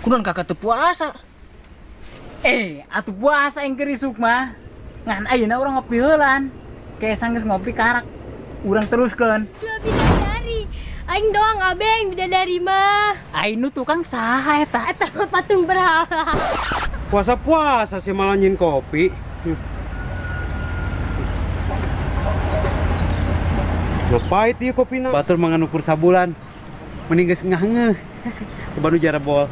Kunaon kakak teu puasa? Atuh puasa aing keur isuk mah. Ngan ayeuna urang ngopi heulan. Kayak sanggeus ngopi karak. Urang teruskeun. Dua bidadari. Aing doang abeng bidadari mah. Aing nu tukang saha eta? Eta mah patung berhala. Puasa-puasa sih malah nyin kopi. Ngepait ieu kopina. Batur mangan ukur sabulan. Mending geus ngah-ngeuh. Banu jarebol.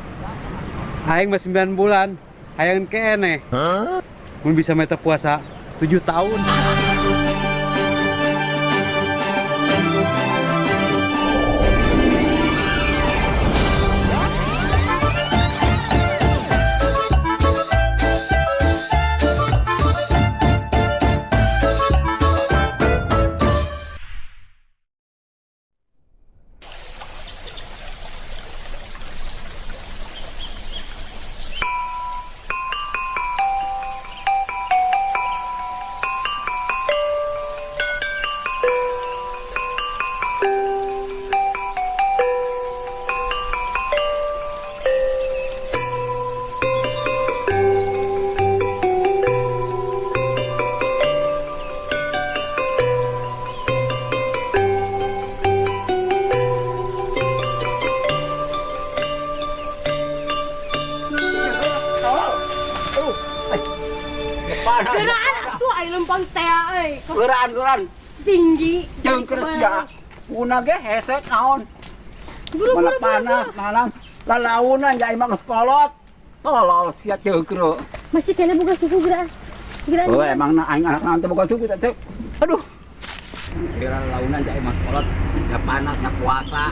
Aing mah 9 bulan. Hayang keneh. Hah? Mun bisa meta puasa 7 tahun. Geraan atuh ai lempang teh euy. Geraan-geraan tinggi. Jeung kerja. Una ge hese naon. Buru, Mana buru, buru, panas buru. malam. Lalaunan ja imah geus kolot. Tolol sia ceukreuk. Masih kena buka suku gerak. Gerak. Oh, emang na aing anak naon teh buka suku teh. Aduh. Kira lalaunan ja imah kolot. Ya panas ya puasa.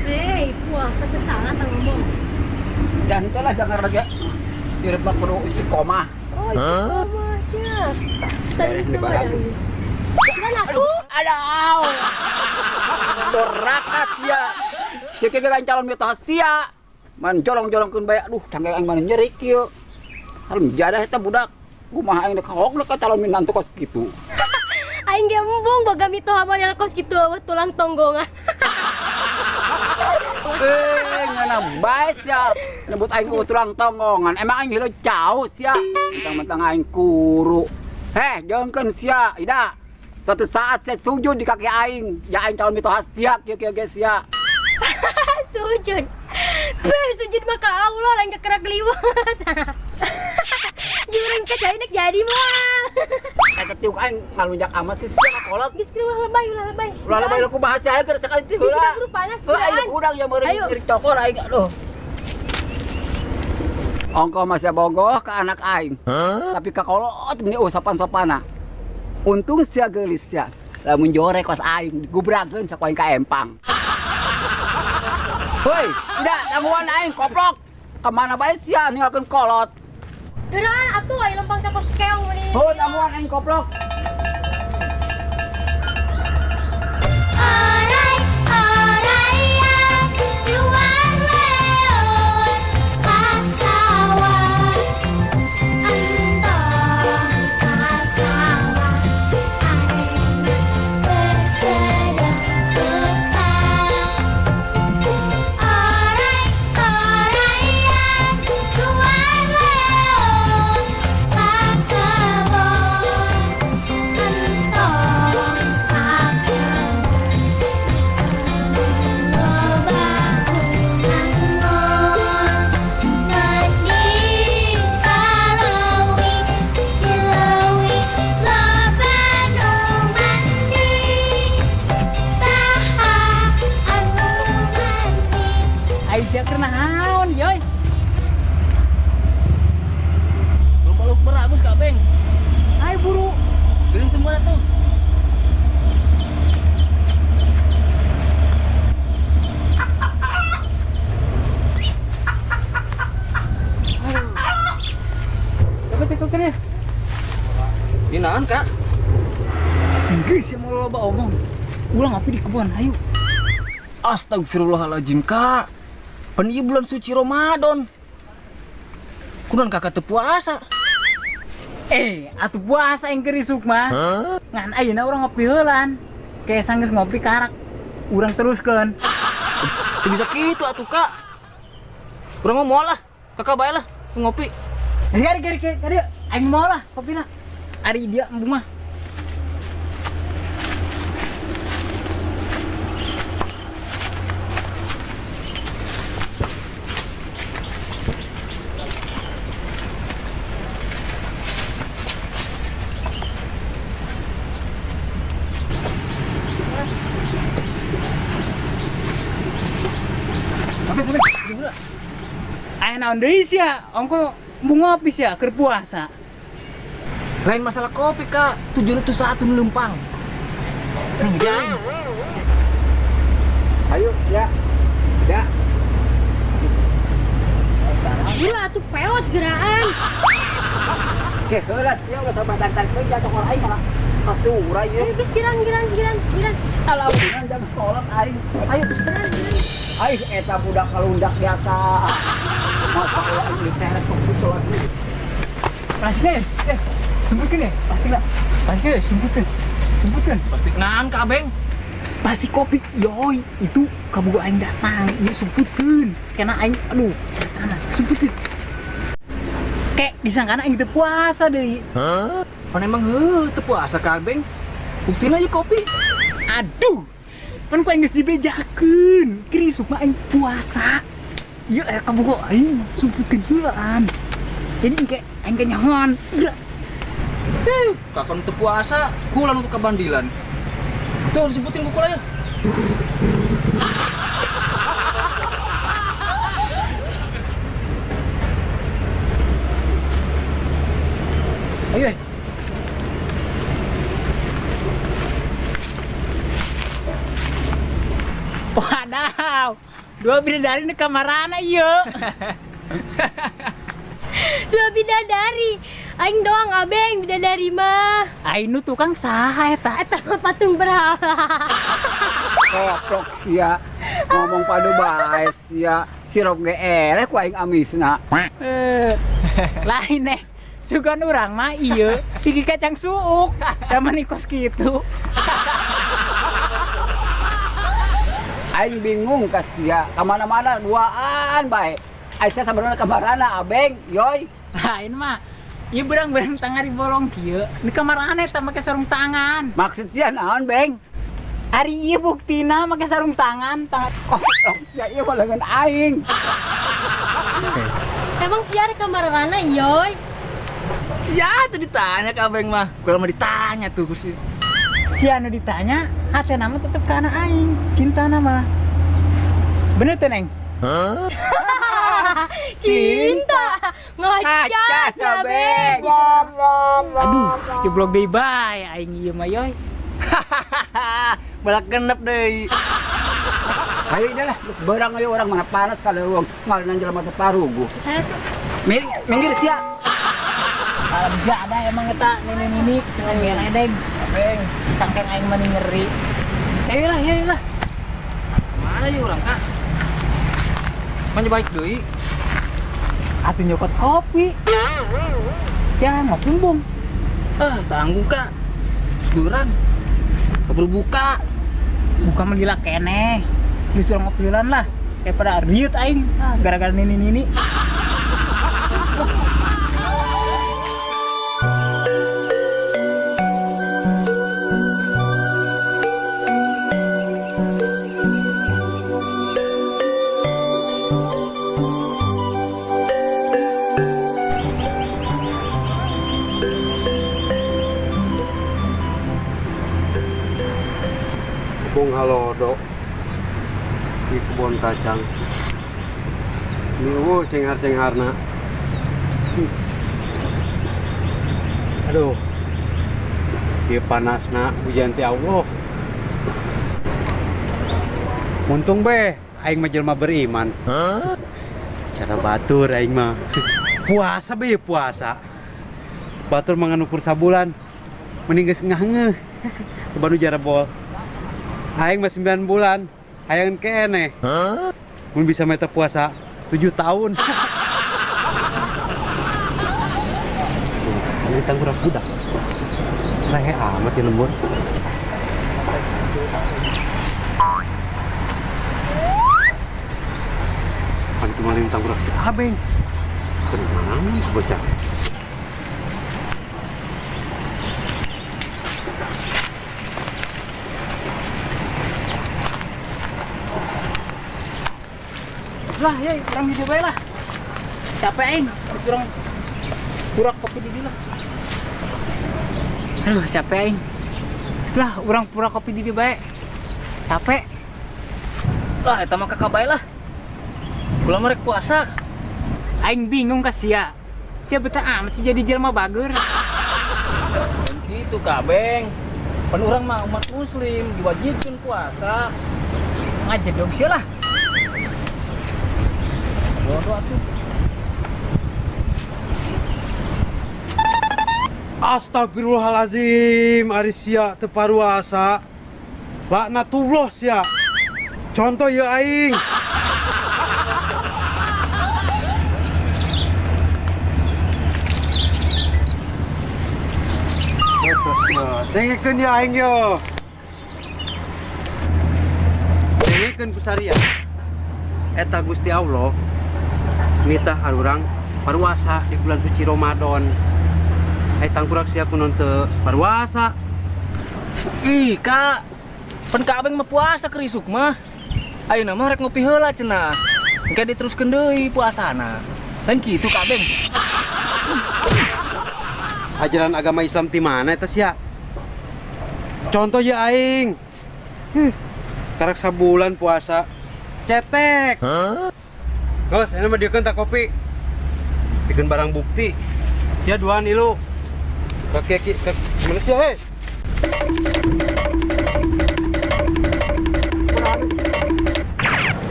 Hei, puasa teh salah tang ngomong. Jangan teh lah jangan lagi. Hirup mah kudu istiqomah. Oh, istiqomah sia. Tadi Beres, sama bagus. yang. Kan aku. Aduh. Dorakat sia. Kieu kieu lain calon mitoha sia. Man jorong-jorongkeun bae aduh cangge aing mah nyeri kieu. Harum jadah eta budak. Kumaha aing dek hok ka calon minantu kos kitu. Aing ge embung boga mitoha model kos kitu eueuh tulang tonggongan. Ngana bae sia. Nyebut aing ku tulang tonggongan. Emang aing hileut jauh sia. Mentang-mentang aing kuru. Heh, jengkeun sia, ida. Suatu saat saya sujud di kaki aing. Ya aing calon mitoha sia kieu kieu ge sia. Sujud. Beh, sujud mah ka Allah lain ka kerak liwat. Jurang ka cai nek jadi moal. Eta tiuk aing ngalunjak amat sih sia ka kolot. Geus ulah lebay, ulah lebay. Ulah lebay ku bahasa aing keur sakali teh Geus heula. kaburu panas, Heuh, aing geus. hudang ya meureun Ayo. nyeri cokor aing aduh. Ongko masih bogoh ke anak aing. Hah? Tapi ka kolot meni eueuh sopan-sopana. Untung sia geulis sia. Lamun jore kos aing digubrakeun saku aing ka empang. Hoi, tidak tangguhan aing koplok. Kemana bae sia ninggalkeun kolot. Geuraan atuh ai lempang sakos keong meni. Hoi, tangguhan aing koplok. Orai, orai, luar leon, kasawah, entong kasawah, arena tersedot petang. Orai, orai, luar leon, kakebon, entong kakebon. Aisyah keur naon, yoy? Lupa-lupa beragus ka, Beng. Ayo buru. Geuning teu mana tuh? Coba cek kokernya. Ini naon, Kak? Geus ya mau loba omong. Ulang ngopi di kebun, ayo. Astagfirullahaladzim, Kak. Pan ieu bulan suci Ramadan. Kunaon kakak teu puasa? Atuh puasa aing keur isuk mah. Hah? Ngan ayeuna urang ngopi heulan. Kayak sanggeus ngopi karak. Urang teruskeun. Teu bisa kitu atuh, Kak. Urang mah moal lah. Kakak bae lah ngopi. Gari gari gari gari aing mau lah kopina. Ari dia embung mah. Aya naon deui sia? Ongko embung ngopi sia keur puasa. Lain masalah kopi, Kak. 701 nu leumpang. Nih, dia aing. Ayo, ya. Ya. Gila atuh peot geraan. Oke, heula sia ulah sama tang-tang teh jatuh orang aing malah pasura ieu. Ayo geus girang girang girang girang. Alah, beunang jam sholat aing. Ayo. Girang girang. Aing eta budak kalundak biasa. Masa ulah aing diteret sok sholat. Plastiknya, semputkeun ya, plastik lah. Plastiknya semputkeun. Semputkeun. Plastik naon, Kak Abeng? Plastik kopi, yoi, itu kabogoh aing datang, ieu semputkeun. Karena aing, aduh, tanah, semputkeun. Kek disangkana aing teu puasa deui. Hah? Pan emang heuh teu puasa Kak Abeng. Buktina ieu kopi. Aduh. Pan ku aing geus dibejakeun. Keur isuk mah aing puasa. Ieu aya kabogoh aing sumputkeun heulaan. Jadi engke aing kanyahoan. Kapan teu puasa, kula nu kabandilan. Tuh disebutin ku kula ya. Ayo. Wadaw, dua bidadari di kamarana ieu. Dua bidadari. Aing doang Abeng bidadari mah. Aing nu tukang saha eta? Eta mah patung berhala. Koplok sia. Ngomong padu bae sia. Sirup ge eleh ku aing amisna. Lain neh. Sugan urang mah ieu sigi kacang suuk. Da mani kos kitu. Aing bingung ka sia. Ka mana-mana duaan bae. Aisyah sabarana kamarana Abeng, yoi. Lain mah ieu berang-berang tangan di bolong kieu. Di kamarana eta make sarung tangan. Maksud sia naon, Beng? Ari ieu buktina make sarung tangan, tangan. Koplok sia ieu mah leungeun aing. Emang sia di kamarana yoi? Ya, tadi ditanya ka Abeng mah. Kula mah ditanya tuh ku si. Sia nu ditanya, hatena mah tetep ka anak aing, cintana mah. Bener teh, Neng? Hah? Cinta ngaca sabeng. Aduh, jeblok deui bae aing ieu mah yoy. Balak genep deui. Ayo dah lah, geus beurang ayo orang mana panas kalau wong ngalenan jelema teh paruguh. Minggir sia. Kalau gak ada emang eta nini-nini seneng ngeredeg. Abeng, sangkeng aing mah nyeri. Ayo lah, ayo lah. Mana ieu urang, Kak? Manja baik deui. Atuh nyokot kopi. Ya ngopi embung. Ah, tanggung, Kak. Beurang. Keburu buka. Buka mah lila keneh. Geus urang ngopilan lah. Daripada riut aing. Ah, gara-gara nini-nini. Bung halodo di kebun kacang. Ini wuh cenghar-cengharna. Aduh, dia panasna hujan ti Allah. Untung be, aing mah jelema beriman. Huh? Cara batur aing mah. Puasa be puasa. Batur mangan ukur sabulan. Mending geus ngah-ngeuh. Banu jarebol. Aing mah 9 bulan, hayang keneh. Huh? Mun bisa meta puasa 7 tahun. Ini tanggurak budak. Lehe amat ya lembur. Pan cuma lintang tanggurak si Abeng. Tenang bocah. Lah, ya urang di bae lah. Capek aing, geus urang purak kopi di dieu lah. Aduh, capek aing. Setelah urang purak kopi di dieu bae. Capek. Lah eta mah kakak bae lah. Kula mah rek puasa. Aing bingung ka sia. Sia betah amat sih jadi jelma bager. Gitu kabeng. Pan urang mah umat muslim diwajibkeun puasa. Ngajedog sia lah. Bodoh atuh. Astagfirullahalazim, ari sia teu paruasa. Laknatullah sia. Contoh ya aing. Dengekeun ya aing yo. Dengekeun ku saria. Eta Gusti Allah nitah arurang paruasa di bulan suci Ramadan. Hai tangkurak sia kunon teu paruasa. Ih, Kak. Pan Kak Abeng mah puasa keur isuk mah. Ayeuna mah rek ngopi heula cenah. Engke diteruskeun deui puasana. Lain kitu Kak Abeng. Ajaran agama Islam ti mana eta sia? Contoh ya aing. Karak sabulan puasa cetek. Huh? Geus, ayeuna mah diekeun tak kopi. Bikeun barang bukti. Sia duaan ilu. Ke ke mana sia hei?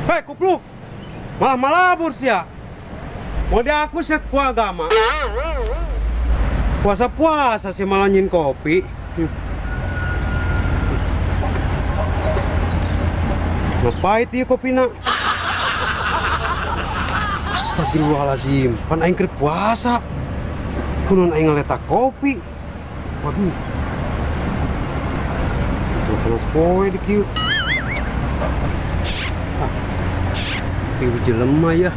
Hei, kupluk. Malah malabur sia. Mau diaku sia ku agama. Puasa-puasa sih malah nyin kopi. Ngapait ieu kopina? Astagfirullahalazim, pan aing keur puasa. Kunaon aing ngaletak kopi. Waduh. Panas poe di kieu. Ah. Ieu jelema ya.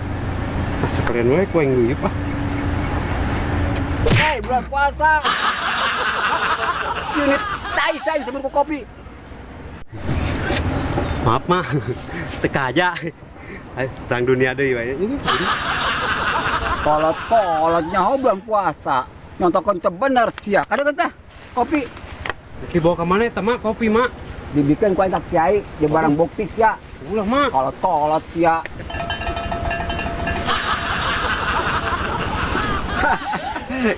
Ah, sekalian wae ku aing guyup ah. Hei, bulan puasa. Unit tai saya sebelum kopi. Maaf mah, teka aja. Ayo, perang dunia deui wae. Kolot-kolotnya ho bulan puasa. Nyontokeun teu bener sia. Kada teh kopi. Dibawa ke mana eta mak kopi mak? Dibikin ku aing ka kiai, di barang bukti sia. Ulah mak. Kolot-kolot sia.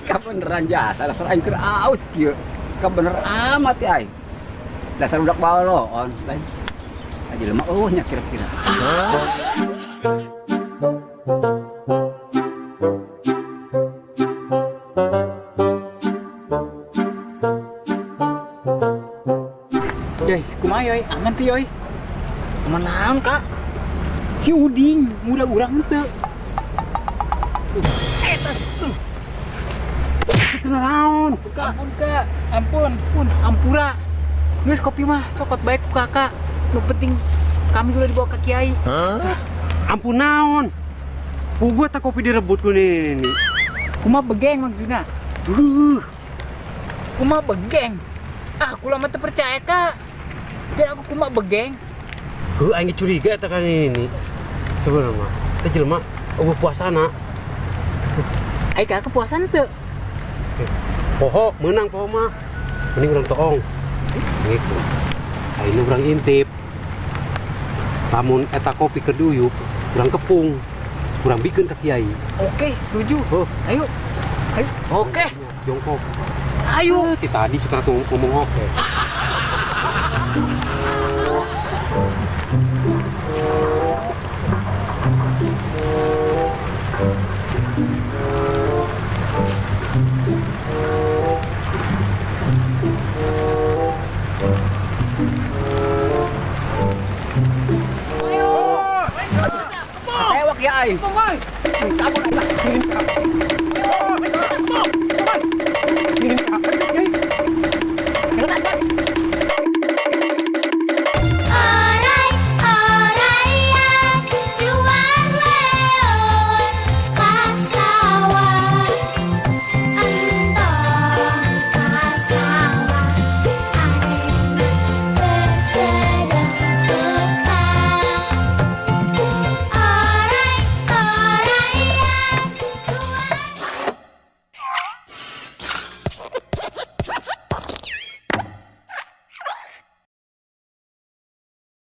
Kabeneran jasa dasar aing keur aus kieu. Kabener amat ya aing. Dasar budak balo on lain. Aja lemak eueuhnya kira-kira. Yoy, kumaha yoy? Aman teu yoy? Aman naon, Kak? Si Uding, muda urang teu. Eta naon? Ampun, Kak. Ampun, pun, ampura. Geus kopi mah cokot baik ku kakak. Nu penting kami udah dibawa ke kiai. Huh? Ampun naon? Puguh tak kopi direbut ku nih. Kumaha begeng maksudna? Duh. Kumaha begeng? Ah, kula mah teu percaya, Kak. Dan aku kumaha begeng. Heuh, aing curiga eta kan ini. Sebenarnya mah teh jelema eueuh puasana. Ai kakak puasana teu? Poho, meunang poho mah. Mending urang toong. Gitu. Ayeuna urang intip. Lamun eta kopi keur diuyup, urang kepung. Urang bikeun ka kiai. Oke, setuju. Oh. Ayo. Ayo. Oke. Jongkok. Ayo. Ti tadi sekarang ngomong oke. Tewak ya aing. Kabur aing.